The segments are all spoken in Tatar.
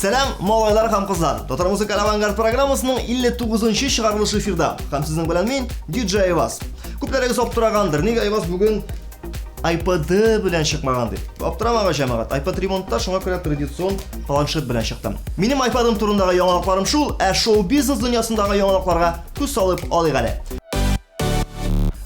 Сәлам, малайлар һәм кызлар! Татар музыкаль авангард программасының 59-нчы чыгарылышы эфирда. Һәм сезнең белән мин, DJ Айваз. Күпләрегез аптырагандыр, нигә Айваз бүген iPad белән чыкмаган дип. Аптырамагыз, җәмәгать. iPad ремонтта, шуңа күрә традицион планшет белән чыктым. Минем iPadым турындагы яңалыкларым шул, ә шоу-бизнес дөньясындагы яңалыкларга күз салып алыйк әле.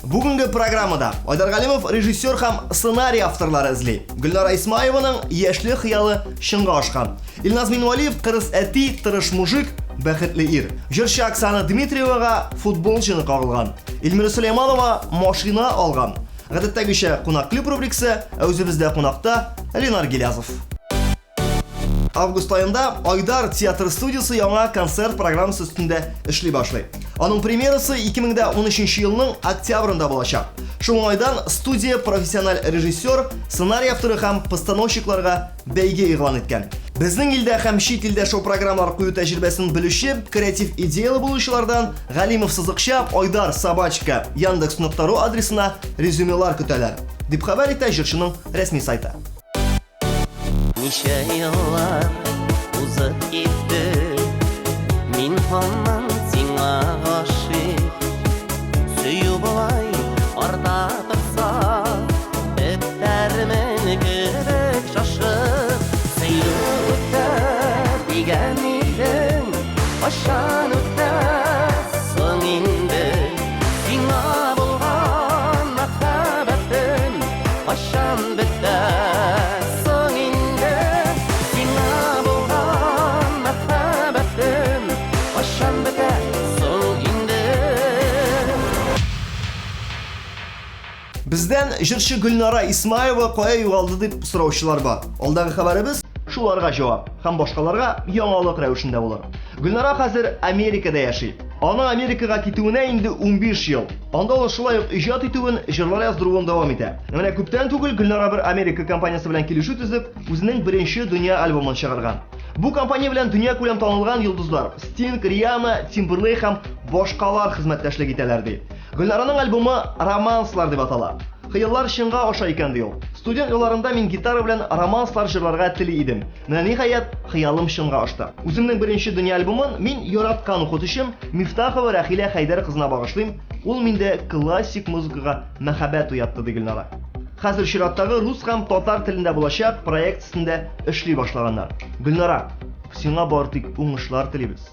Бүгенге программада Айдар Галимов режиссер һәм сценарий авторлары эзли. Гөлнара Исмаеваның яшьле хыялы чынга ашкан. Илназ Минвалиев кырыс әти, тырыш мужик, бәхетле ир. Җырчы Оксана Дмитриевага футбол җене кагылган. Эльмира Сөләйманова машина алган. Гадәттәгечә кунак клип рубрикасы, ә үзебездә кунакта Ленар Гилязов. Август аенда Айдар театр студиясе яңа концерт программасы өстендә эшли башлый. Аның премьерасы 2013 елның октябрендә булачак. Шул уңайдан студия профессиональ режиссер, сценарий авторы һәм постановщикларга бәйге игълан иткән. Безнең илдә һәм чит илдә шоу-программалар кую тәҗрибәсен белүче, креатив идеялы булучылардан Галимов сызыкча Айдар собачка Яндекс.ру адресына резюмелар көтәләр, дип хәбәр итә җырчының рәсми сайты. Ничә еллар узып китте, мин һаман сиңа гашыйк. Сөю болай арта торса, бетәрмен кебек шашып. Сөю үтә дигән идең, кайчан үтә соң инде? Сиңа булган мәхәббәтем кайчан бетә соң инде? Сиңа булган мәхәббәтем кайчан бетә соң инде? Бездән җырчы Гөлнара Исмаева кая югалды дип сораучылар бар. Алдагы хәбәребез шуларга җавап һәм башкаларга яңалык рәвешендә булыр. Гөлнара хәзер Америкада яши. Аның Америкага китүенә инде 15 ел. Анда ул шулай ук иҗат итүен, җырлар яздыруын дәвам итә. Менә күптән түгел Гөлнара бер Америка компаниясе белән килешү төзеп, үзенең беренче дөнья альбомын чыгарган. Бу компания белән дөнья күләм танылган йолдызлар Стинг, Риана, Тимберлейк һәм башкалар хезмәттәшлек итәләр ди. Гөлнараның альбомы Романслар дип атала. Хыяллар чынга аша икән ди ул. Студент елларында мин гитара белән романслар җырларга тели идем. Менә ниһаять, хыялым чынга ашты. Үземнең беренче дөнья альбомын мин яраткан укытучым Мифтахова Рәхилә Хәйдәр кызына багышлыйм. Ул миндә классик музыкага мәхәббәт уятты, ди Гөлнара. Хәзер чираттагы рус һәм татар телендә булачак проект өстендә эшли башлаганнар. Гөлнара, сиңа бары тик уңышлар телибез.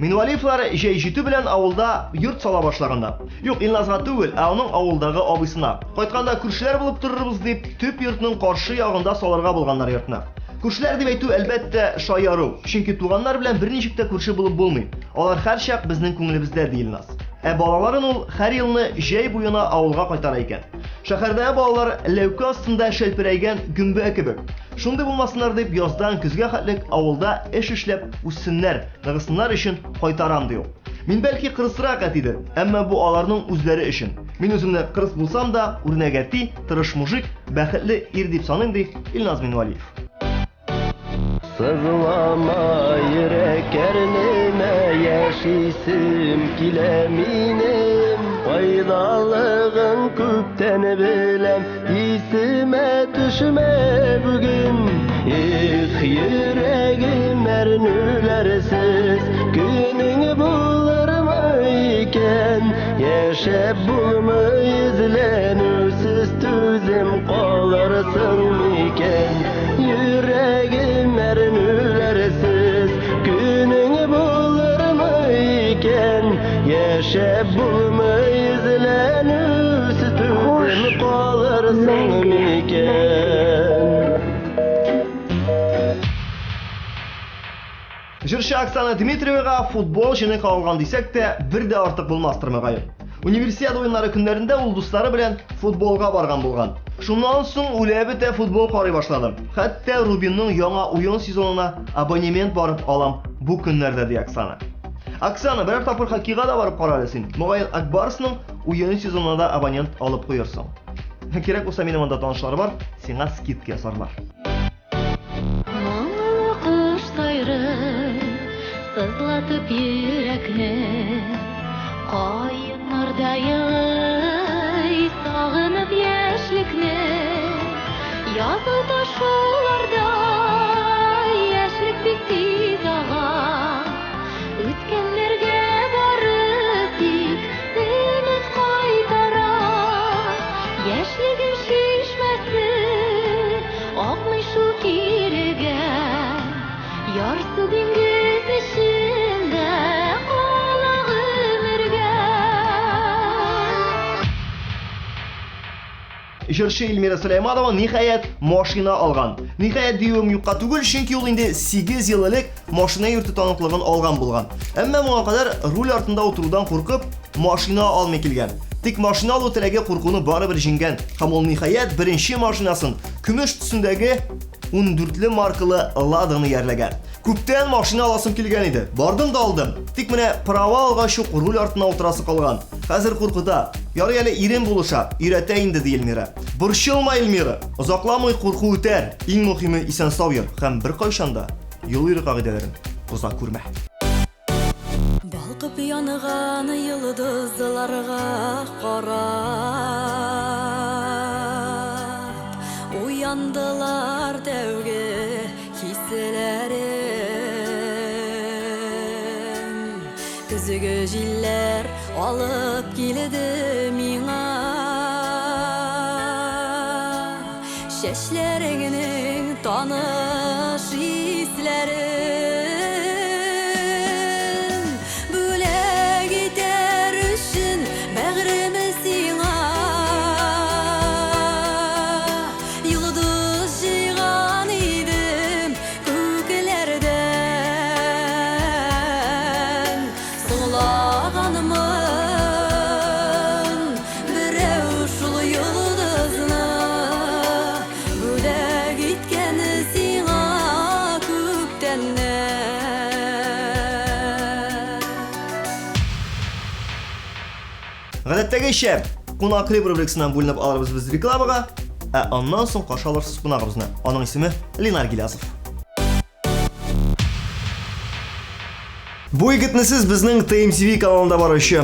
Минвалиевлар җәй җитү белән авылда йорт сала башлаганнар. Юк, Илназга түгел, ә аның авылдагы абыйсына. Кайтканда күршеләр булып торырбыз дип, төп йортның каршы ягында салырга булганнар йортны. Күршеләр дип әйтү, әлбәттә, шаяру. Чөнки туганнар белән берничек тә күрше булып булмый. Алар һәрчак безнең күңелебездә, ди Илназ. Ә балаларын ул һәр елны җәй буена авылга кайтара икән. Шәһәрдәге балалар ләүкә астында шәлперәйгән гөмбә кебек. Шундый булмасыннар дип, яздан көзгә хәтлек авылда эш эшләп үссеннәр, ныгысыннар өчен кайтарам, ди ул. Мин бәлки кырысрак әтидер, әмма бу аларның үзләре өчен. Мин үземне кырыс булсам да, үрнәк әти, тырыш мужик, бәхетле ир дип саныйм, ди Илназ Минвалиев. Сызлама йөрәк әрнемә, яшисем килә минем. Файдалыгын күптән беләм, исемә төшмә бүген. Эх, йөрәгем әрнүләрсез, көнең булырмы икән? Яшәп булмый эзләнүсез, түзем калырсың микән? Йөрәгем әрнүләрсез, көнең булырмы икән? Яшәп булмый эзләнүсез, түзем калырсың. Җырчы Оксана Дмитриевага футбол җене кагылган дисәк тә, бер дә артык булмастыр мөгаен. Универсиада уеннары көннәрендә ул дуслары белән футболга барган булган. Шуннан соң үлә бетә футбол карый башладым. Хәтта Рубинның яңа уен сезонына абонемент барып алам бу көннәрдә, ди Оксана. Оксана, берәр тапкыр хоккейга да барып кара әле син. Мөгаен, Акбарсның уен сезонына да абонент алып куерсың. Кирәк булса, минем анда танышлар бар, сиңа скидка ясарлар. Моңлы кош сайрый, сызлатып йөрәкне. Каеннарда елый, сагынып яшьлекне. Язгы ташуларда яшьлек бик тиз ага. Үткәннәргә бары тик өмет кайтара. Яшьлегем чишмәсе акмый шул кирегә. Ярсу диңгез эчендә кала гомергә. Җырчы Эльмира Сөләйманова ниһаять машина алган. Ниһаять диюем юкка түгел, чөнки ул инде 8 ел элек машина йөртү таныклыгын алган булган. Әмма моңа кадәр руль артында утырудан куркып, машина алмый килгән. Тик машина алу теләге куркуны барыбер җиңгән һәм ул ниһаять беренче машинасын көмеш төсендәге 14-ле маркалы Ладаны иярләгән. Күптән машина аласым килгән иде. Бардым да алдым. Тик менә права алгач ук руль артына утырасы калган. Хәзер куркыта. Ярый әле ирем булыша, өйрәтә инде, ди Эльмира. Борчылма, Эльмира. Озакламый курку үтәр. Иң мөһиме исән-сау йөр һәм беркайчан да юл йөрү кагыйдәләрен боза күрмә. Балкып янган йолдызларга карап, Уяндылар тәүге хисләрем. Көзге җилләр алып килде миңа Чәчләреңнең таныш исләрен. Бүләк итәр өчен бәгъреме сиңа. Йолдыз җыйган идем күкләрдән. Соңлаганмын берәү шул йолдызны бүләк иткән сиңа күктәннән. Гадәттәгечә, Кунак клип рубрикасыннан бүленеп алырбыз без рекламага, ә аннан соң каршы алырсыз кунагыбызны. Аның исеме Ленар Гилязов. Бу егетне сез безнең TMTV каналында баручы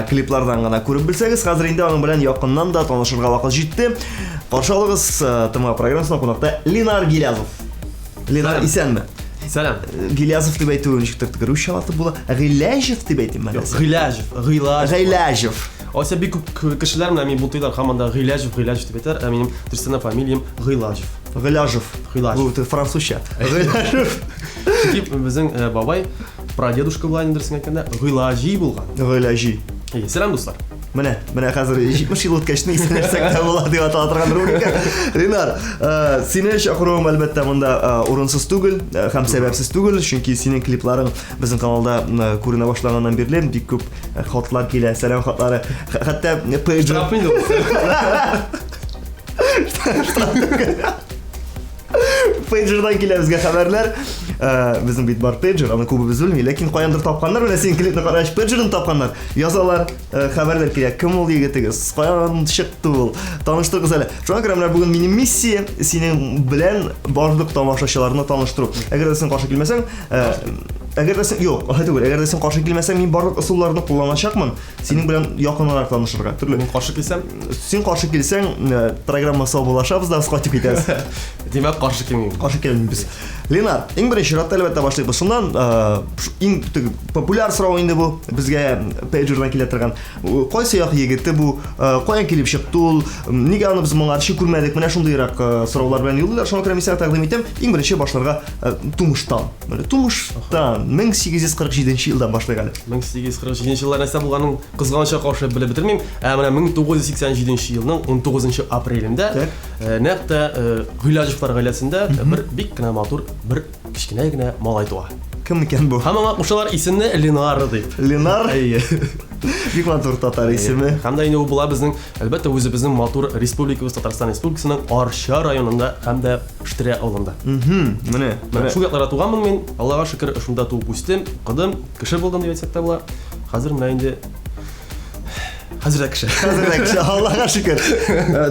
клиплардан гына күреп белсәгез, хәзер инде аның белән якыннан да танышырга вакыт җитте. Каршы алыгыз ТМА программасында кунакта Ленар Гилязов. Ленар, исәнме? Сәлам. Гилязов дип әйтү ничектер теге русчалатып була. Гыйләҗев дип әйтим мәгәр. Гыйләҗев, Гыйләҗев. Гыйләҗев. Алайса бик күп кешеләр менә мин бутыйлар һаман да Гыйләҗев, Гыйләҗев дип әйтәләр, ә минем дөрестән дә фамилиям Гыйлаҗев. Гыляжев. Гыйлаҗев. Бу французча. Гыляжев. Чөнки безнең э, бабай прадедушка була инде дөресен әйткәндә, Гыйлаҗи булган. Гыйлаҗи. Әйе, сәлам дуслар. Менә, менә хәзер 70 ел үткәч ни исәнләшсәк тә була дип атала торган рубрика. Ринар, э, сине чакыруым әлбәттә монда э, урынсыз түгел һәм сәбәпсез түгел, чөнки синең клипларың безнең каналда күренә башлаганнан бирле бик күп хатлар килә, сәлам хатлары. Хәтта пейджер. Штраф инде ул. Пейджердан килә безгә хәбәрләр. Э, безнең бит бар пейджер, аны күбебез белми, ләкин каяндыр тапканнар, менә синең клипны карагач, пейджерын тапканнар. Язалар, э, хәбәрләр килә. Кем ул егетегез? Каян чыкты ул? Таныштырыгыз әле. Шуңа күрә менә бүген минем миссия синең белән барлык тамашачыларны таныштыру. Әгәр дә син каршы килмәсәң, э, әгәр дә син, юк, алай түгел. Әгәр дә син каршы килмәсәң, мин барлык ысулларны кулланачакмын. Синең белән якынрак танышырга. Төрле мин каршы килсәм, син каршы килсәң, э, программа саубуллашабыз да, кайтып китәбез. Димәк, каршы килмим. Каршы килмибез. Ленар, иң беренче чиратта әлбәттә башлыйбыз. Шуннан, э, иң популяр сорау инде бу, безгә пейджердан килә торган. Кайсы як егете бу? Э, каян килеп чыкты ул? Нигә аны без моңарчы күрмәдек? Менә шундыйрак сораулар белән юллыйлар. Шуңа күрә мин сиңа тәкъдим итәм, иң беренче башларга тумыштан. Менә тумыштан 1847 елдан башлыйк әле. 1847 елда нәрсә булганын кызганычка каршы белеп бетермим. Ә менә 1987 елның 19 апрелендә э, нәкъ тә э, Гыйләҗевлар гаиләсендә бер бик кенә матур бер кечкенә генә малай туа. Кем икән бу? Һәм аңа кушалар исемне Ленар дип. Ленар? Әйе. Бик матур татар исеме. Һәм дә инде ул була безнең, әлбәттә, үзебезнең матур республикабыз Татарстан Республикасының Арча районында һәм дә Штерә авылында. Менә, менә шул якларда туганмын мин. Аллага шөкер, шунда туып үстем, укыдым, кеше булдым дип әйтсәк тә була. Хәзер менә инде Хәзер дә кеше. Хәзер дә кеше, Аллага шөкер.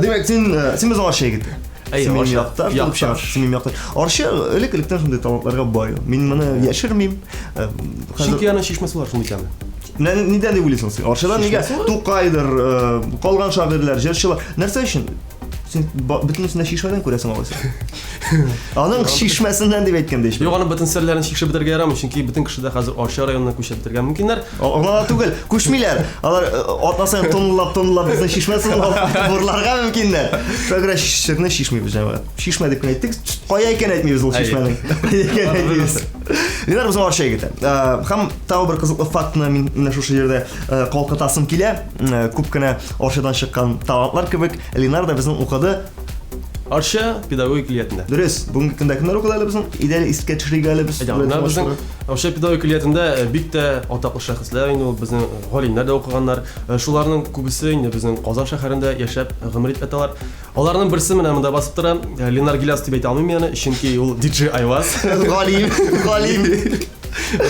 Димәк, син син безнең Арча егете. Әйе, Син минем Арча. якташ булып Якташ. чыгасың. Син минем якташ. Арча элек-электән шундый талантларга бай. Мин моны яшермим. Хәзер Чөнки аның чишмә сулары шундый тәмле. Нидән дип уйлыйсың син? Арчадан нигә Тукайдыр, калган шагыйрьләр, җырчылар нәрсә өчен? Син бөтенесен дә чишмәдән күрәсең алайса. Аның чишмәсеннән дип әйткәндә ич. Юк, аның бөтен серләрен чишеп бетерергә ярамый, чөнки бөтен кеше дә хәзер Арча районына күчеп бетерергә мөмкиннәр. Алар түгел, күчмиләр. Алар атна саен тоннлап, тоннлап безнең чишмә суын алып бурларга мөмкиннәр. Шуңа күрә серне чишмибез җәмәгать. Чишмә дип кенә әйттек, кая икән әйтмибез ул чишмәнең. Кая икән әйтмибез. Ленар безнең Арча егете. Һәм тагы бер кызыклы фактны мин менә шушы җирдә калкытасым килә. Күп кенә Арчадан чыккан талантлар кебек, Ленар да безнең укыды. Арча педагогик көллиятендә. Дөрес, бүгенге көндә кемнәр укыды әле безнең? Әйдә әле искә төшерик әле без. Әйдә, менә безнең Арча педагогик көллиятендә бик тә атаклы шәхесләр инде ул безнең галимнәр дә укыганнар. Шуларның күбесе инде безнең Казан шәһәрендә яшәп гомер итеп яталар. Аларның берсе менә монда басып тора. Ленар Гиляс дип әйтә алмыйм мин аны, чөнки ул DJ Айваз. Галим, галим.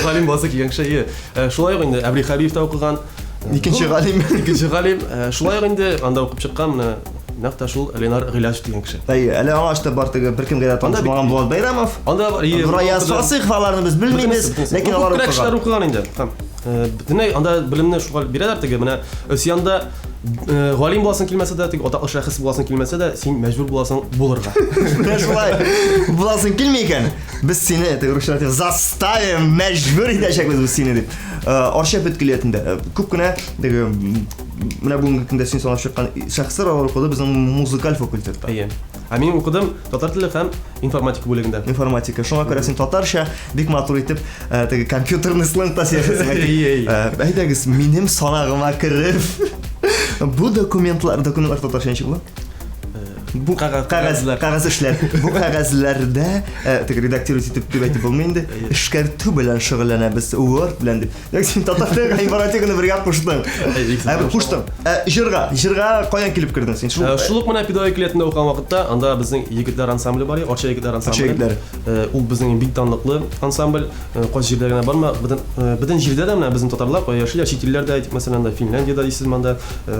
Галим буласы килгән кеше. Ие. Шулай ук инде Әбри Хәбиев та укыган. Икенче галим. Икенче галим. Шулай ук инде анда укып чыккан менә нәкъ тә шул Ленар Гыйләҗев дигән кеше. Әйе, әле аңа өстәп бар теге беркемгә дә таныш булмаган Булат Бәйрәмов. Анда бар, ие. Раяз Фасыйхов аларны без белмибез, ләкин алар укыган. Кешеләр укыган инде. Һәм бөтенләй анда белемне шуңа бирәләр теге менә син анда галим буласың килмәсә дә, теге атаклы шәхес буласың килмәсә дә, син мәҗбүр буласың булырга. Менә шулай буласың килми икән, без сине теге русча заставим, мәҗбүр итәчәкбез без сине дип. Арча педкөллиятендә күп кенә теге менә бүгенге көндә син санап чыккан шәхесләр алар укыды безнең музыкаль факультетта. Әйе. Ә мин укыдым татар теле һәм информатика бүлегендә. Информатика. Шуңа күрә син татарча бик матур итеп теге компьютерный сленгта сөйләшәсең. Әйе, әйе. Әйдәгез, минем санагыма кереп бу документлар, документлар татарча ничек була? Бу кәгазьләр, кәгазь эшләр. Бу кәгазьләрдә теге редактировать итеп дип әйтеп булмый инде. Эшкәртү белән шөгыльләнәбез, Word белән дип. Димәк, син татар теле һәм информатиканы бергә куштың. Ә куштың. Җырга, җырга каян килеп кердең син? Шул Шул ук менә педагогик көллиятендә укыган вакытта анда безнең егетләр ансамбле бар, Арча егетләр ансамбле. Арча егетләре. Ул безнең бик данлыклы ансамбль. Кайсы җирдә генә барма, бөтен бөтен җирдә дә менә безнең татарлар кая яшиләр, чит илләрдә, әйтик, мәсәлән, да Финляндиядә дисезме анда,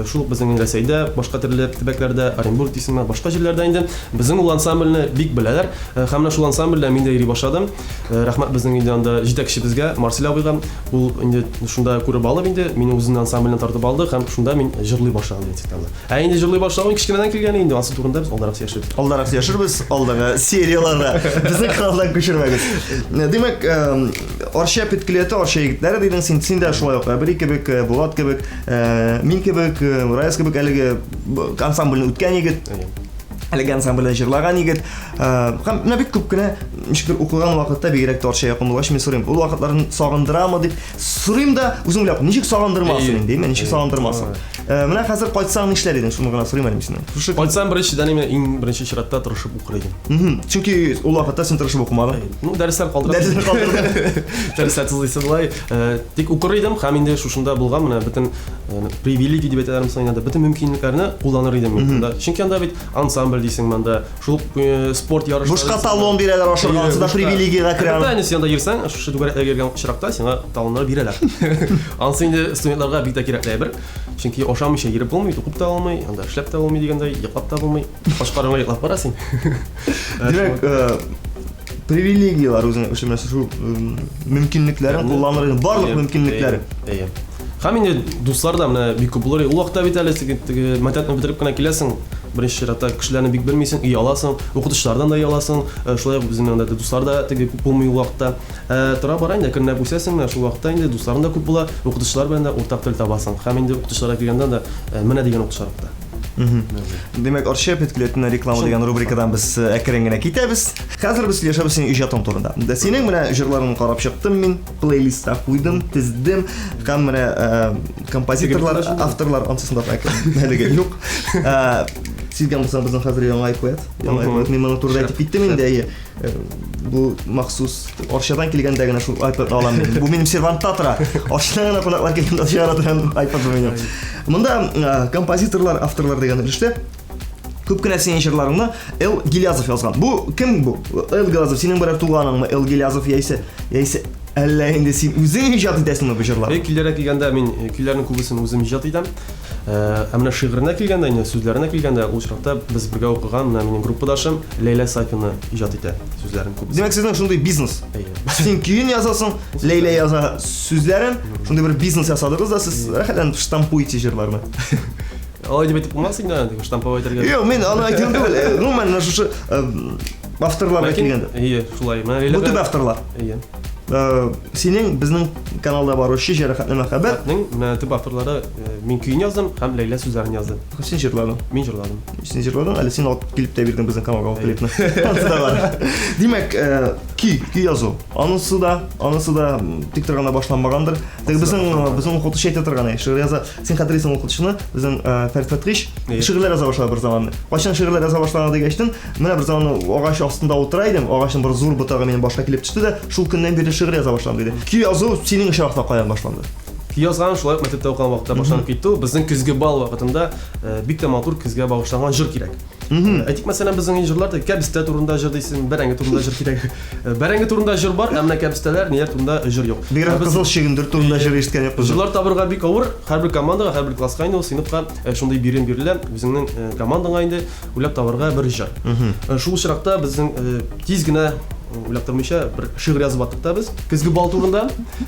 шул ук безнең Рәсәйдә, башка төрле төбәкләрдә, Оренбург дисеңме, башка җирләрдә инде безнең ул ансамбльне бик беләләр. Һәм менә шул ансамбльдә мин дә йөри башладым. Рәхмәт безнең инде анда җитәкчебезгә, Марсель абыйга. Ул инде шунда күреп алып инде, мине үзенең ансамбленә тартып алды һәм шунда мин җырлый башладым дигән сүз. Ә инде җырлый башлавым кечкенәдән килгән инде, ансы турында без алдарак сөйләшербез. Алдарак сөйләшербез, алдагы серияләрдә. Безнең каналдан күчермәгез. Димәк, Арча педкөллияте, Арча егетләре дидең син, син дә шулай ук Әбри кебек, Булат кебек, мин кебек, Раяз кебек әлеге ансамбльне үткән егет. Әлеге ансамбльдә җырлаган егет. Һәм менә бик күп кенә ничектер укыган вакытта бигрәк тә Арча якын булгач, мин сорыйм, ул вакытларын сагындырамы дип сорыйм да, үзем уйлап, ничек сагындырмасын инде, ничек сагындырмасын. Менә хәзер кайтсаң нишләр идең? Шуны гына сорыйм әле мин синнән. Шушы кайтсам беренчедән инде иң беренче чиратта тырышып укыр идем. Чөнки ул вакытта син тырышып укымадың. Ну, дәресләр калдырып. Дәресләр калдырдың. Дәресләр тызлыйсы болай. Тик укыр идем һәм инде шушында булган менә бөтен привилегия дип әйтәләрме соң инде, бөтен мөмкинлекләрне кулланыр идем мин монда. Чөнки анда бит ансамбль дисең, монда шул ук спорт ярышлары. Бушка талон бирәләр ашарга, анысы да привилегиягә керә. Әлбәттә, инде син анда йөрсәң, шушы түгәрәкләргә йөргән очракта сиңа талоннар бирәләр. Анысы инде студентларга бик тә кирәкле әйбер. Чөнки ашамыйча йөреп булмый, укып та булмый, анда эшләп тә булмый дигәндәй, йоклап та булмый. Ач карынга йоклап бара син. Димәк, привилегияләр үзеңә эше менә шул мөмкинлекләрен кулланыр идең, барлык мөмкинлекләре. Әйе. Һәм инде дуслар да менә бик күп булыр. Ул вакытта бит әле теге мәктәпне бетереп кенә киләсең, беренче чиратта кешеләрне бик белмисең, ояласың, укытучылардан да ояласың, шулай ук безнең анда дуслар да теге күп булмый ул вакытта. Тора бара инде әкренләп үсәсең, менә шул вакытта инде дусларың да күп була, укытучылар белән дә уртак тел табасың. Һәм инде укытучыларга килгәндә дә менә дигән укытучылар укыта. Димәк, Арча педкөллиятенә реклама дигән рубрикадан без әкрен генә китәбез. Хәзер без сөйләшәбез синең иҗатың турында. Дә синең менә җырларыңны карап чыктым мин, плейлистта куйдым, тездем. Һәм менә композиторлар, авторлар ансысында әлегә юк. Сизгән булсаң, безнең хәзер яңа iPad. Яңа iPad. Мин моның турында әйтеп киттем инде, әйе. Бу махсус Арчадан килгәндә генә шул iPadны алам мин. Бу минем сервантта тора. Арчадан гына кунаклар килгәндә чыгара торган iPad бу минем. Монда композиторлар, авторлар дигән өлештә күп кенә синең җырларыңны Эл Гилязов язган. Бу кем бу? Эл Гилязов синең берәр туганыңмы? Эл Гилязов яисә яисә әллә инде син үзең иҗат итәсеңме бу җырларны? Көйләргә килгәндә мин көйләрнең күбесен үзем иҗат итәм. Ә менә шигыренә килгәндә, инде сүзләренә килгәндә, ул очракта без бергә укыган менә минем группадашым Ләйлә Сафина иҗат итә сүзләрен күбесен. Димәк, сезнең шундый бизнес. Әйе. Син көен язасың, Ләйлә яза сүзләрен. Шундый бер бизнес ясадыгыз да, сез рәхәтләнеп штампуете җырларны. Алай дип әйтеп булмас инде, аны штамповать итәргә. Юк, мин аны әйтүем түгел. Гомумән, менә шушы авторларга килгәндә. Әйе, шулай. Менә Ләйлә Бу төп авторлар. Әйе. Синең безнең каналда баручы Җәрәхәтле мәхәббәт. Нең менә төп авторлары мин көен яздым һәм Ләйлә сүзләрен язды. Син җырладың. Мин җырладым. Син җырладың, әле син алып килеп тә бирдең безнең каналга ул клипны. Анысы да бар. Димәк, көй, көй язу. Анысы да, анысы да тик торганда башланмагандыр. Теге безнең безнең укытучы әйтә торган, шигырь яза. Син хәтерлисең укытучыны, безнең Фәрит Фәтхич шигырьләр яза башлады бер заманны. Кайчан шигырьләр яза башлаган дигәчтен, менә бер заманны агач астында утыра идем, агачның бер зур ботагы минем башка килеп төште дә, шул көннән бирле шигырь яза башладым диде. Көй язу синең очракта каян башланды? Көй язган шулай ук мәктәптә укыган вакытта башланып китте. Безнең көзге бал вакытында бик тә матур көзгә багышланган җыр кирәк. Әйтик, мәсәлән, безнең җырлар да кәбестә турында җыр дисең, бәрәңге турында җыр кирәк. Бәрәңге турында җыр бар, ә менә кәбестәләр, ниләр турында җыр юк. Бигрәк кызыл чөгендер турында җыр ишеткән юк. Җырлар табырга бик авыр. Һәрбер командага, һәрбер класска инде ул сыйныфка шундый бирем бирелә. Үзеңнең командаңа инде уйлап табарга бер җыр. Шул очракта безнең тиз генә уйлап тормыйча бер шигырь язып аттык та без. Көзге бал турында,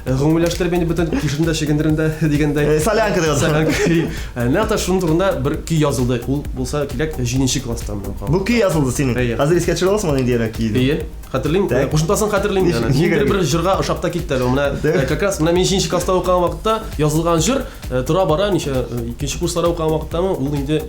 гомумиләштереп инде бөтен кишерен дә, чөгендерен дә дигәндәй. Солянка дип Солянка. Нәкъ тә шуның турында бер көй язылды. Ул булса кирәк, 7 класста. Бу көй язылды синең. Хәзер искә төшерә аласыңмы ниндирәк көй? Әйе. Хәтерлим, кушымтасын хәтерлим. Ниндидер бер җырга ошап та китте әле. Менә как раз менә мин 7 класста укыган вакытта язылган җыр тора-бара ничә икенче курсларда укыган вакыттамы, ул инде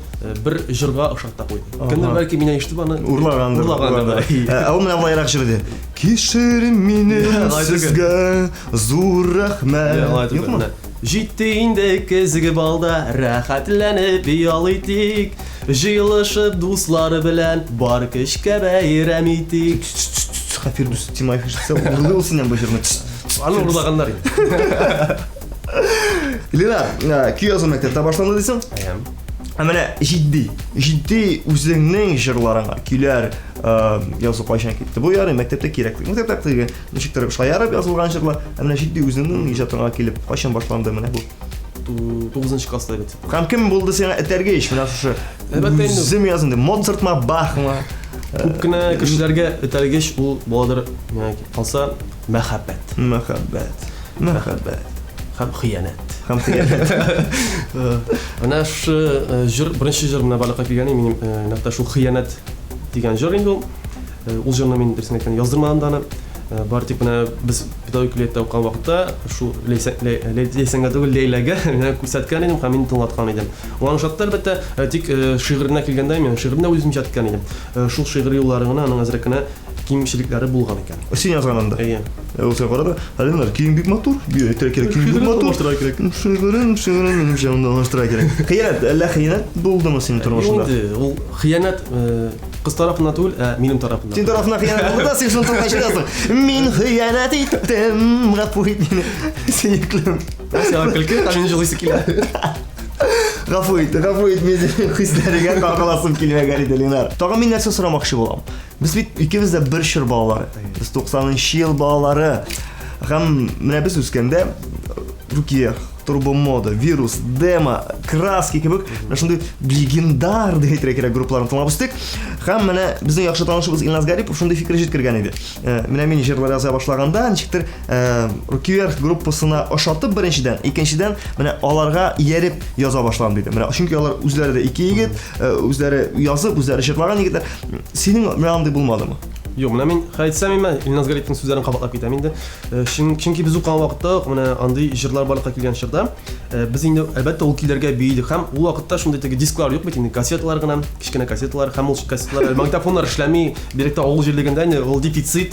бер җырга ошап та куйды. Кемдер бәлки мине ишетеп аны урлагандыр. Урлагандыр. Ә ул менә болайрак җыр иде. Кишер мине сезгә зур рәхмәт. Юкмы? Җитте инде көзге балда, рәхәтләнеп ял итик. Җыелышып дуслар белән бар көчкә бәйрәм итик. Фирдүс Тимаев ишетсә, урлый ул синнән бу җырны. Аны урлаганнар инде. Лена, көй язу мәктәптә башланды дисең? Әйе. Ә менә җитди, җитди үзеңнең җырларыңа көйләр язу кайчан китте? Бу ярый, мәктәптә кирәк. Мәктәптә теге ничектер шаярып язылган җырлар, ә менә җитди үзеңнең иҗатыңа килеп кайчан башланды менә бу? 9 класста бит. Һәм кем булды сиңа этәргеч менә шушы? Әлбәттә инде. Үзем язын дип, Моцартмы, Бахмы? Күп кенә кешеләргә этәргеч ул буладыр, миңа калса, мәхәббәт. Мәхәббәт. Мәхәббәт. Һәм хыянәт. Һәм хыянәт. Менә шушы җыр, беренче җыр менә барлыкка килгәне минем нәкъ тә шул хыянәт дигән җыр инде ул. Ул җырны мин дөресен әйткәндә яздырмадым да аны. Бары тик менә без педагогик көллияттә укыган вакытта шул Ләйсәнгә түгел, Ләйләгә менә күрсәткән идем һәм мин тыңлаткан идем. Ул аны ошатты, әлбәттә, тик шигыренә килгәндә мин шигырен дә үзем иҗат иткән идем. Шул шигырь юллары гына аның әзрәк кенә кимчелекләре булган икән. Син язган анда? Әйе. Ул сиңа карады, Әлинар, көең бик матур, әйтергә кирәк, көең бик матур. Алмаштырырга кирәк. Шигырен, шигырен минемчә монда алмаштырырга кирәк. Хыянәт, әллә хыянәт булдымы синең тормышыңда? Инде ул хыянәт кыз тарафыннан түгел, ә минем тарафыннан. Син тарафыннан хыянәт булды да, син шуны турында җырасың. Мин хыянәт иттем, гафу ит мине, сөеклем. Сиңа көлке, ә минем җылыйсы килә. Гафу ит, гафу ит, мин синең хисләреңә кагыласым килмәгән иде, Ленар. Тагын мин нәрсә сорамакчы булам. Без бит икебез дә бер чор балалары. Без 90 ел балалары. Һәм менә без үскәндә Руки Турбомода, Вирус, Демо, Краски кебек менә шундый легендар дип әйтергә кирәк группаларны тыңлап үстек. Һәм менә безнең яхшы танышыбыз Илназ Гарипов шундый фикер җиткергән иде. Менә мин җырлар яза башлаганда ничектер Руки вверх группасына ошатып беренчедән, икенчедән менә аларга ияреп яза башладым диде. Менә чөнки алар үзләре дә ике егет, үзләре язып, үзләре җырлаган егетләр. Синең менә андый булмадымы? Юк, менә мин әйтсәм инде, Илназ Гариповның сүзләрен кабатлап китәм инде. Чөнки без укыган вакытта ук менә андый җырлар барлыкка килгән чорда, без инде әлбәттә ул көйләргә бии идек һәм ул вакытта шундый теге дисклар юк бит инде, кассеталар гына, кечкенә кассеталар һәм ул кассеталар әле магнитофоннар эшләми, бигрәк тә авыл җирлегендә инде ул дефицит.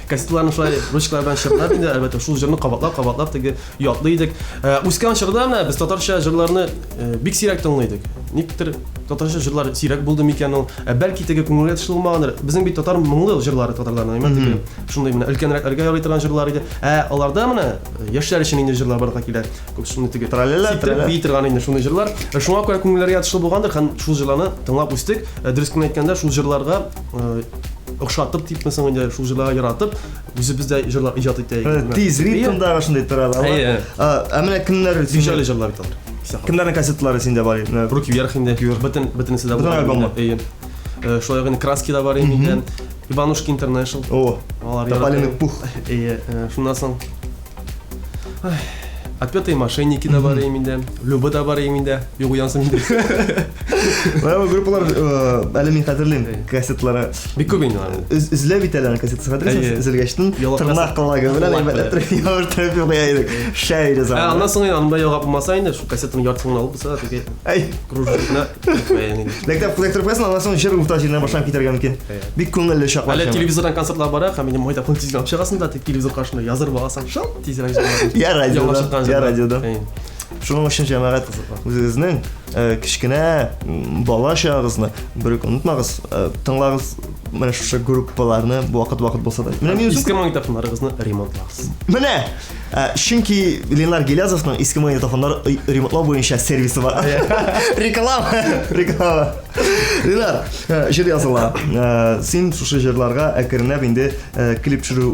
Кассеталарны шулай ручкалар белән чырлап инде, әлбәттә, шул җырны кабатлап-кабатлап теге ятлый идек. Үскән чорда менә без татарча җырларны бик сирәк тыңлый идек. Никтер татарча җырлар сирәк булды микән ул? Ә бәлки теге күңелгә төшеп булмагандыр. Безнең бит татар моңлы җырлары татарларның, әйме? Теге шундый менә өлкәнрәкләргә ярый торган җырлар иде. Ә аларда менә яшьләр өчен инде җырлар барлыкка килә. Күп шундый теге Траллелә, сиптереп бии торган инде шундый җырлар. Шуңа күрә күңелләргә ятышлы булгандыр һәм шул җырларны тыңлап үстек. Дөрес кенә әйткәндә, шул җырларга охшатып дипме соң инде, шул җырларга яратып, үзебез дә җырлар иҗат итә идек. Тиз ритмдагы шундый тора да. Ә менә кемнәр Вижали җырлар бит алар. Кемнәрнең кассеталары синдә бар инде? Руки вверх инде. Бөтен бөтенесе дә бар. Бөтен Әйе. Шулай ук инде Краски да бар инде. Иванушки Интернешнл. О, Тополиный пух. Әйе, шуннан соң Отпетые мошенники да бар инде, Люба да бар инде, юк уянсын инде. Менә бу группалар әле мин хәтерлим, кассеталары. Бик күп инде алар. Өзелә бит әле аның кассетасы, хәтерлисеңме? Өзелгәчтен тырнак колагы белән әйбәтләп торып ябыштырып куя идек. Шәй иде заман. Аннан соң инде анда ялгап булмаса инде, шул кассетаның яртысын гына алып булса да, теге кружокны Мәктәп коллектор куясың, аннан соң җыр урта җиреннән башланып китәргә мөмкин. Бик күңелле чаклар. Әле телевизордан концертлар бара, һәм инде майда тиз алып чыгасың да, тик телевизор каршында языр багасың, шыл тизрәк җырлар. Я радиода, я радиода. Шуның өчен җәмәгать үзегезнең кечкенә бала чагыгызны бер үк онытмагыз, тыңлагыз менә шушы группаларны вакыт-вакыт булса да. Менә мин иске магнитофоннарыгызны ремонтлагыз. Менә Чөнки Ленар Гилязовның иске магнитофоннар ремонтлау буенча сервисы бар. Реклама, реклама. Ленар, җыр языла. Син шушы җырларга әкренләп инде клип төшерү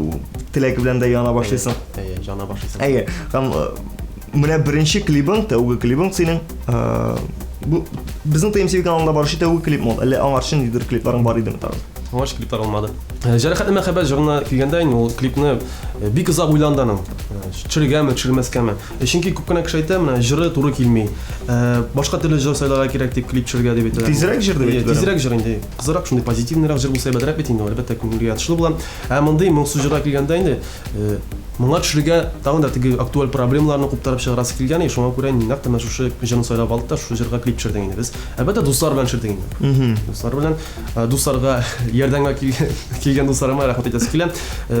теләге белән дә яна башлыйсың. Әйе, яна башлыйсың. Әйе, һәм менә беренче клибың, тәүге клибың синең бу безнең TMC каналында баручы тәүге клипмы ул? Әллә аңарчы ниндидер клипларың бар идеме тагын? Аңарчы клиплар булмады. Җәрәхәтле мәхәббәт җырына килгәндә инде ул клипны бик озак уйланды аның. Төшерергәме, төшермәскәме. Чөнки күп кенә кеше әйтә, менә җыры туры килми. Башка төрле җыр сайларга кирәк дип клип төшерергә дип әйтәләр. Тизрәк җыр дип әйтәләр. Тизрәк җыр инде. Кызырак, шундый позитивныйрак җыр булса әйбәтрәк бит инде, әлбәттә, күңелгә ятышлы була. Ә мондый моңсу җырга килгәндә инде, моңа төшерергә тагын да теге актуаль проблемаларны куптарып чыгарасы килгән, и шуңа күрә нәкъ тә менә шушы җырны сайлап алдык та, шушы җырга клип төшердек инде без. Әлбәттә, дуслар белән төшердек инде. Дуслар белән. Дусларга ярдәмгә килгән дусларыма рәхмәт әйтәсе килә.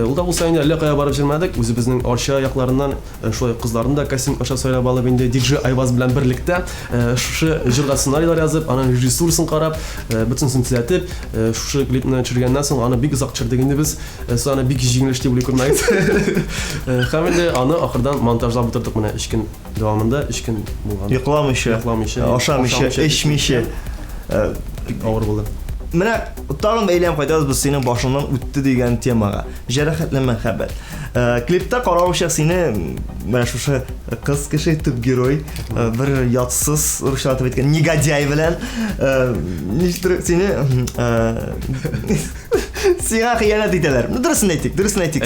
Ул да булса инде әллә кая барып җөрмәдек. Үзебезнең Арча якларыннан шулай кызларны да костюм аша сайлап алып инде диджей Айваз белән берлектә шушы җырга сценарийлар язып, аның режиссурасын карап, бөтенесен төзәтеп, шушы клипны төшергәннән соң аны бик озак төшердек инде без. Сез аны бик җиңел эш дип уйлый күрмәгез. Һәм инде аны ахырдан монтажлап утырдык менә өч көн дәвамында, өч көн булган. Йокламыйча, йокламыйча, ашамыйча, эчмичә. Бик авыр булды. Менә тагын әйләнеп кайтабыз без синең башыңнан үтте дигән темага. Җәрәхәтле мәхәббәт. Клипта каравыча сине менә шушы кыз кеше төп герой бер ятсыз русча атып әйткән негодяй белән ничектер сине сиңа хыянәт итәләр. Ну, дөресен әйтик, дөресен әйтик.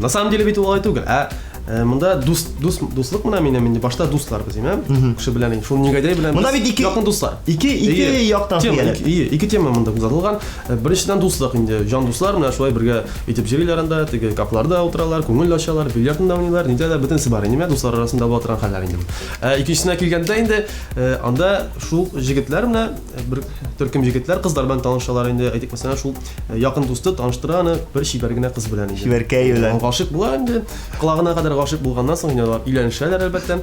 На самом деле бит ул алай түгел. Ә монда дус дус дуслык менә минем инде башта дуслар без, име? Кеше белән инде шул негодяй белән. Монда бит ике якын дуслар. Ике ике яктан тема, ике, ике тема монда кузгатылган. Беренчедән дуслык инде, җан дуслар менә шулай бергә итеп йөриләр анда, теге кафларда утыралар, күңел ачалар, бильярдында уйныйлар, нидә дә бөтенесе бар инде, дуслар арасында була торган хәлләр инде. Ә икенчесенә килгәндә инде, анда шул җегетләр менә бер төркем җегетләр кызлар белән танышалар инде, әйтик, мәсәлән, шул якын дусты таныштыра аны бер чибәр генә кыз белән инде. Чибәркәй белән. Гашыйк була инде. Колагына кадәр гашыйк булганнан соң инде алар өйләнешәләр, әлбәттә.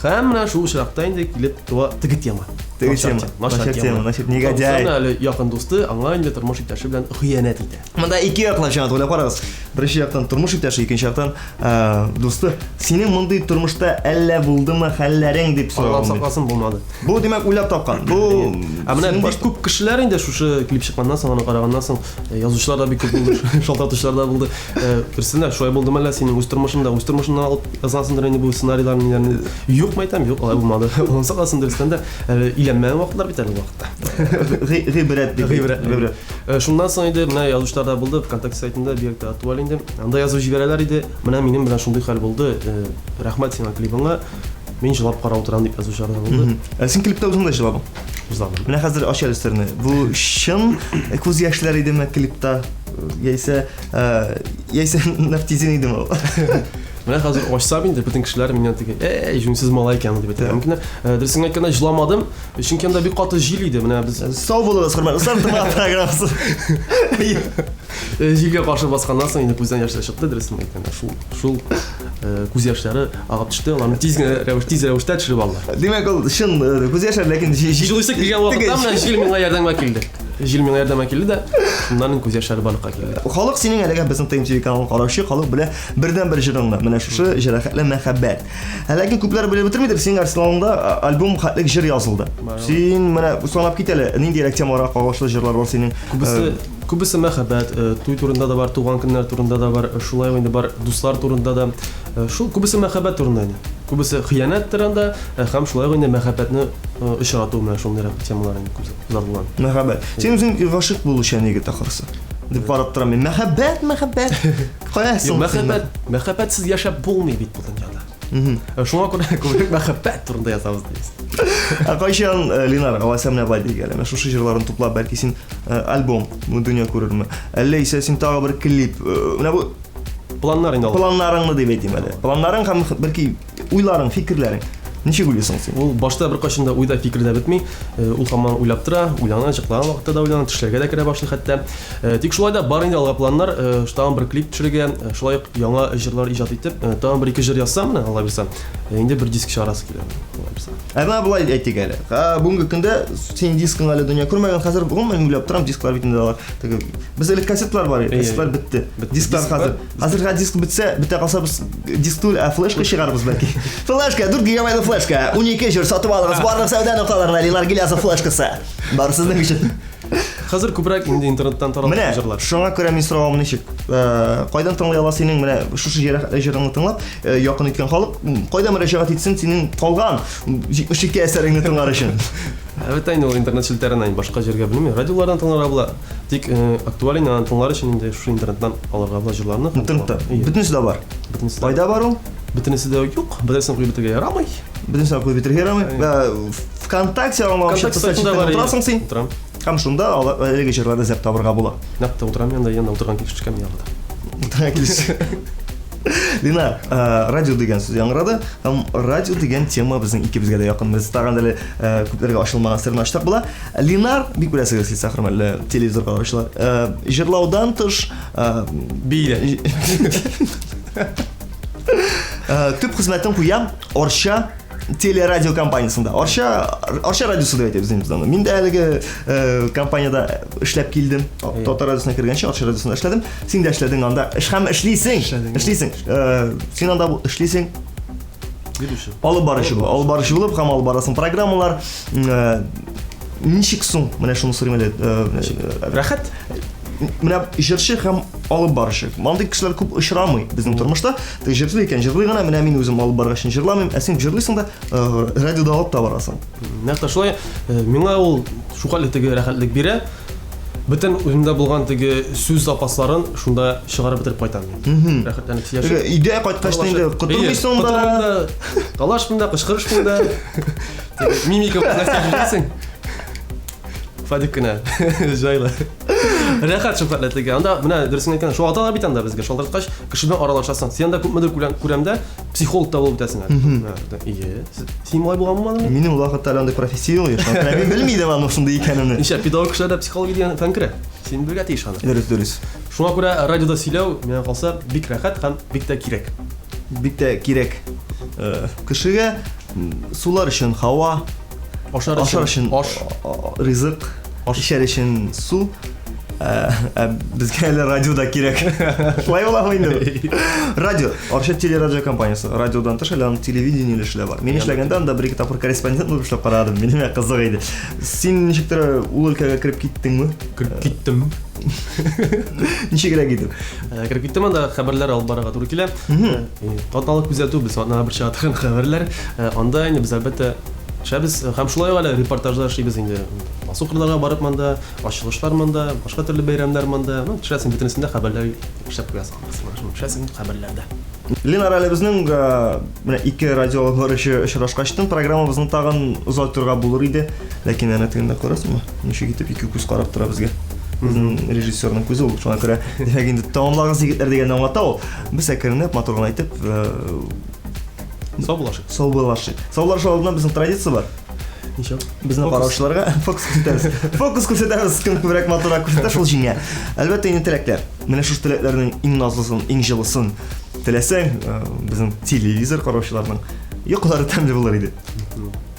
Һәм менә шул очракта инде килеп туа теге тема. Теге тема. Начар тема. Начар негодяй. Әле якын дусты аңа инде тормыш иптәше белән хыянәт итә. Монда ике яклап җәмәгать уйлап карагыз. Беренче яктан тормыш иптәше, икенче яктан дусты. Синең мондый тормышта әллә булдымы хәлләрең дип сорау. Аллам сакласын, булмады. Бу димәк уйлап тапкан. Бу Ә менә бик күп кешеләр инде шушы клип чыкканнан соң, аны караганнан соң, язучылар да бик күп булды, шалтыратучылар да булды. Берсенә шулай булдымы әллә синең үз тормышыңда, үз тормышыңнан алып язгансыңдыр инде бу сценарийларны, ниләрне. Юк, мәйтәм, юк, алай булмады. Аллам сакласын, дөрестән дә, әле өйләнмәгән вакытлар бит әле ул вакытта. Гыйбрәт дип. Гыйбрәт. Гыйбрәт. Шуннан соң инде менә язучылар да булды, ВКонтакте сайтында бигрәк тә актуаль инде. Анда язып җибәрәләр иде. Менә минем белән шундый хәл булды. Рәхмәт сиңа клибыңа. Мин җылап карап утырам дип язучылар да булды. Ә син клипта үзең дә җыладың? Җыладым. Менә хәзер ач әле серне. Бу чын күз яшьләр идеме клипта? Яисә, яисә нафтизин идеме ул? Менә хәзер ачсам инде, бөтен кешеләр миннән теге, "Әй, җүнсез малай икән" дип әйтә. Мөмкин. Дөресен әйткәндә, җыламадым, чөнки анда бик каты җил иде. Менә без Сау булыгыз, хөрмәтле дуслар, тыңлап программасы. Җилгә каршы басканнан соң инде күздән яшьләр чыкты, дөресен әйткәндә. Шул шул күз яшьләре агып төште, аларны тиз генә рәвеш, тиз рәвештә төшереп алдылар. Димәк, ул чын күз яшьләре, ләкин җил килгән вакытта менә җил миңа ярдәмгә килде. Җил миңа ярдәмгә килде дә, шуннан күз яшьләре барлыкка килде. Халык синең әлегә безнең ТМТV каналын караучы халык белә бердән-бер җырыңны. Менә шушы җәрәхәтле мәхәббәт. Ә ләкин күпләр белеп бетермидер, синең арсеналыңда альбом хәтлек җыр язылды. Син менә санап кит әле, ниндирәк темаларга кагылышлы җырлар бар синең? Күбесе күбесе мәхәббәт, туй турында да бар, туган көннәр турында да бар, шулай ук инде бар дуслар турында да. Шул күбесе мәхәббәт турында инде. Күбесе хыянәт турында һәм шулай ук инде мәхәббәтне очрату менә шундыйрак темалар инде күбесе кузгатылган. Мәхәббәт. Син үзең гашыйк булучан егет ахрысы. Дип карап торам мин. Мәхәббәт, мәхәббәт. Кая соң? Мәхәббәт, мәхәббәтсез яшәп булмый бит бу дөньяда. Шуңа күрә күбрәк мәхәббәт турында язабыз дибез. Ә кайчан, Ленар, алайса менә болай дик әле. Менә шушы җырларын туплап, бәлки син альбом дөнья күрерме? Әллә исә син тагы бер клип. Менә бу планнар инде. Планнарыңны дип әйтим әле. Планнарың һәм бәлки уйларың, фикерләрең. Ничек уйлыйсың син? Ул башта беркайчан да уйда фикер дә бетми. Ул һаман уйлап тора, уйлана, җыклаган вакытта да уйлана, төшләргә дә керә башлый хәтта. Тик шулай да бар инде алга планнар, тагын бер клип төшерергә, шулай ук яңа җырлар иҗат итеп, тагын бер ике җыр язсам, менә Алла бирса, инде бер диск чыгарасы килә. Алла бирса. Ә менә болай әйтик әле. Бүгенге көндә синең дискың әле дөнья күрмәгән, хәзер гомумән уйлап торам, дисклар бит инде алар. Теге без элек кассеталар бар иде, кассеталар бетте. Дисклар хәзер. Хәзер диск бетсә, бетә калса без диск түгел, ә флешка чыгарбыз бәлки. Флешка, 4 гигабайтлы флешка, 12 җыр сатып алыгыз барлык сәүдә нокталарында Ленар Гилязов флешкасы. Бар сезнең өчен. Хәзер күбрәк инде интернеттан таралган Менә җырлар. шуңа күрә мин соравым ничек? Кайдан тыңлый ала синең менә шушы җырыңны тыңлап, якын иткән халык кайда мөрәҗәгать итсен синең калган 72 әсәреңне тыңлар өчен? Әлбәттә инде ул интернет челтәреннән башка җиргә белмим. Радиолардан тыңларга була. Тик актуаль инде аны тыңлар өчен инде шушы интернеттан алырга була җырларны. Интернетта. Бөтенесе дә бар. Бөтенесе дә. Кайда бар ул? Бөтенесе дә юк. Бөтенесен куеп бетерергә ярамый. Бөтенесен куеп бетерергә ярамый. ВКонтакте аңлавымча утырасың син. Утырам. Һәм шунда әлеге җырларны эзләп табырга була. Нәкъ тә утырам янда, янда утырган килеш төшкән мин ягында. Утырган килеш. Лина, радио дигән сүз яңгырады. Һәм радио дигән тема безнең икебезгә дә якын. Без тагын әле күпләргә ачылмаган серне ачсак була. Линар, бик беләсегез килсә, хөрмәтле телевизор караучылар, җырлаудан тыш, бии Төп хезмәтен куя Арча телерадио компаниясендә. Арча Арча радиосы дип әйтәбез инде без аны. Мин дә әлеге компаниядә эшләп килдем. Татар радиосына кергәнче Арча радиосында эшләдем. Син дә эшләдең анда. Эш һәм эшлисең. Эшлисең. Син анда эшлисең. Ведущий. Алып баручы булып, алып баручы булып һәм алып барасың программалар. Ничек соң? Менә шуны сорыйм әле. Рәхәт. Менә җырчы һәм алып баручы. Мондый кешеләр күп очрамый безнең тормышта. Теге җырлый икән, җырлый гына, менә мин үзем алып баргач җырламыйм, ә син җырлыйсың да радиода алып та барасың. Нәкъ тә шулай. Миңа ул шулкадәр теге рәхәтлек бирә. Бөтен үземдә булган теге сүз запасларын шунда чыгарып бетереп кайтам мин. Рәхәтләнеп сөйләшеп. Теге өйдә кайткач та инде котырмыйсың да. Талашмын да, кычкырышмын да. Мимика нәрсә җырлыйсың. Фадик кенә. Җайлы. Рәхәт шул хәтле теге. Анда менә дөресен әйткәндә, шул аталар бит анда безгә шалтыраткач, кеше белән аралашасың. Син анда күпмедер күләмдә психолог та булып бетәсең әле. Ие. Син болай булганмы анда? Минем ул вакытта әле андый профессия юк, шуңа күрә мин белми идем аның шундый икәнен. Ничә, педагог кешеләрдә психология дигән фән керә. Син белергә тиеш аны. Дөрес, дөрес. Шуңа күрә радиода сөйләү, миңа калса, бик рәхәт һәм бик тә кирәк. Бик тә кирәк. Кешегә сулар өчен һава, ашар өчен аш, ризык, эчәр өчен су. Ә безгә әле радио да кирәк. Шулай буламы инде? Радио, Арча телерадио компаниясе. Радиодан тыш әле аның телевидение өлеше дә бар. Мин эшләгәндә анда бер-ике тапкыр корреспондент булып эшләп карадым. Минем кызык иде. Син ничектер ул өлкәгә кереп киттеңме? Кереп киттем. Ничегрәк итеп? Кереп киттем анда, хәбәрләр алып барырга туры килә. Атналык күзәтү, без атнага бер чыга торган хәбәрләр. Анда инде без әлбәттә төшәбез һәм шулай ук әле репортажлар эшлибез инде. Басу кырларга барып монда, ачылышлар монда, башка төрле бәйрәмнәр монда. Ну, төшәсең бөтенесендә хәбәрләр эшләп куясың. Төшәсең хәбәрләрдә. Ленар, әле безнең менә ике радио алып баручы очрашкачтын программабызны тагын озайтырга булыр иде. Ләкин әнә тегендә карасыңмы? Ничек итеп ике күз карап тора безгә. Безнең режиссерның күзе ул, шуңа күрә, димәк инде тәмамлагыз егетләр дигәнне аңлата ул. Без әкренләп матур гына итеп саубуллашыйк. Саубуллашыйк. Саубуллашу алдыннан безнең традиция бар. Ничек? Безне караучыларга фокус күрсәтәбез. Фокус күрсәтәбез, кем күбрәк матуррак күрсәтә, шул җиңә. Әлбәттә, инде теләкләр. Менә шушы теләкләрнең иң назлысын, иң җылысын теләсәң, безнең телевизор караучыларның йокылары тәмле булыр иде.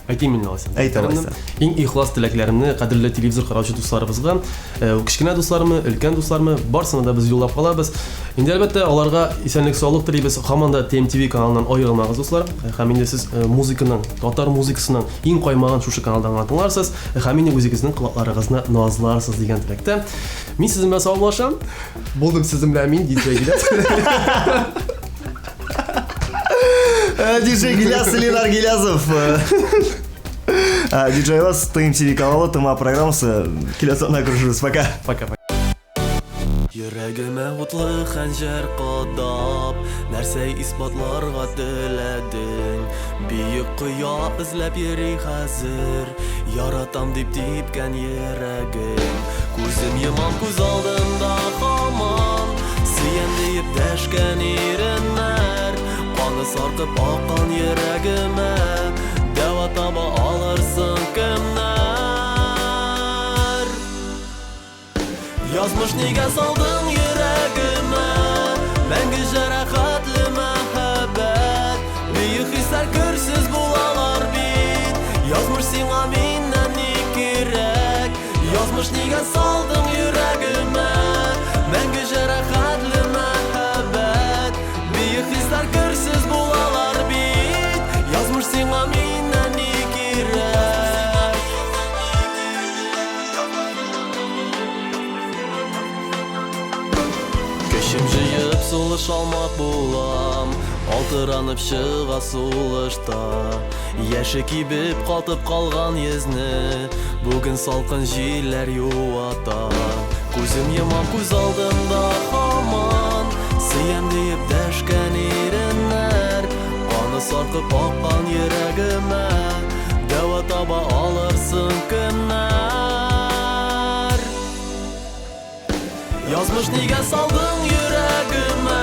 Әйтим инде алайса. Әйт алайса. Иң ихлас теләкләремне кадерле телевизор караучы дусларыбызга, кечкенә дуслармы, өлкән дуслармы, барсына да без юллап калабыз. Инде әлбәттә аларга исәнлек-саулык телибез. Һаман да TMTV каналыннан аерылмагыз, дуслар. Һәм инде сез музыканың, татар музыкасының иң каймагын шушы каналдан гына тыңларсыз. Һәм инде үзегезнең колакларыгызны назларсыз дигән теләктә. Мин сезнең белән саубуллашам. Булдым сезнең белән мин, диджей Гиляс. Диджей Гиляс, Ленар Гилязов. Диджей Вас, ТМТВ каналы, ТМА программасы. Киләсе атна күрешербез. Пока. Пока. Йөрәгемә утлы хәнҗәр кадап, нәрсә исбатларга теләдең? Биек коя эзләп йөри хәзер, яратам дип типкән йөрәгем. Күзем йомам күз алдында һаман, сөям диеп дәшкән иреннәр. Каны саркып аккан йөрәгемә, дәва таба алырсың кемнәр? Язмыш нигә салдың йөрәгемә Мәңге җәрәхәтле мәхәббәт Бөек хисләр керсез булалар бит Язмыш сиңа миннән ни кирәк Язмыш нигә салдың йөрәгемә Мәңге җәрәхәтле мәхәббәт Бөек хисләр керсез булалар бит Язмыш сиңа миннән ни кирәк Көчем җыеп сулыш алмак булам Алтыранып чыга сулышта Яше кибеп катып калган йөзне Бүген салкын җилләр юата Күзем йомам күз алдымда һаман Сөям диеп дәшкән иреннәр Каны саркып аккан йөрәгемә Дәва таба алырсың кемнәр? Язмыш нигә салдың йөрәгемә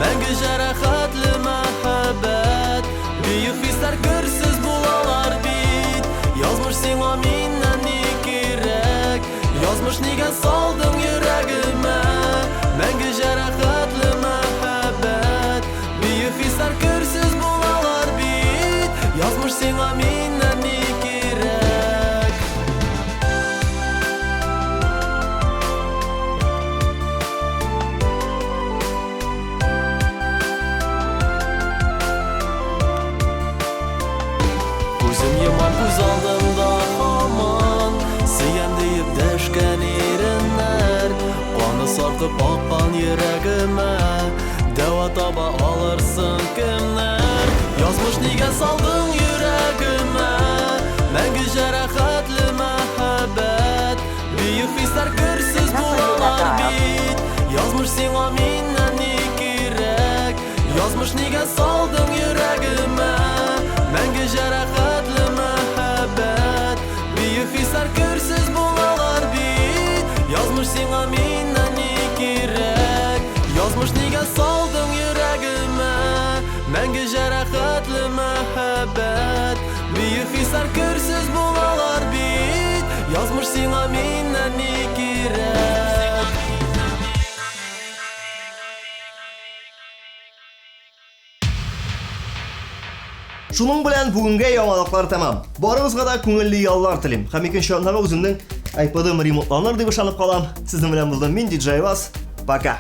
Мәңге җәрәхәтле мәхәббәт Бөек хисләр керсез булалар бит Язмыш сиңа миннән ни кирәк Язмыш нигә салдың йөрәгемә Мәңге җәрәхәтле мәхәббәт Бөек хисләр керсез булалар бит Язмыш сиңа миннән ни кирәк Күзем йомам күз алдымда һаман Сөям диеп дәшкән иреннәр Каны саркып аккан йөрәгемә Дәва таба алырсың кемнәр Язмыш нигә салдың йөрәгемә Мәңге җәрәхәтле мәхәббәт Бөек хисләр керсез булалар бит Язмыш сиңа миннән ни кирәк Язмыш нигә салдың йөрәгемә Мәңге җәрәхәтле мәхәббәт Бөек хисләр керсез булалар бит Язмыш сиңа миннән ни кирәк Язмыш нигә салдың йөрәгемә Мәңге җәрәхәтле мәхәббәт Бөек хисләр керсез булалар бит Язмыш сиңа миннән ни кирәк Шуның белән бүгенгә яңалыклар тәмам. Барыгызга да күңелле яллар телим. Һәм икенче атнага үземнең iPad'ым ремонтланыр дип ышанып калам. Сезнең белән булдым мин, DJ Вас. Пока.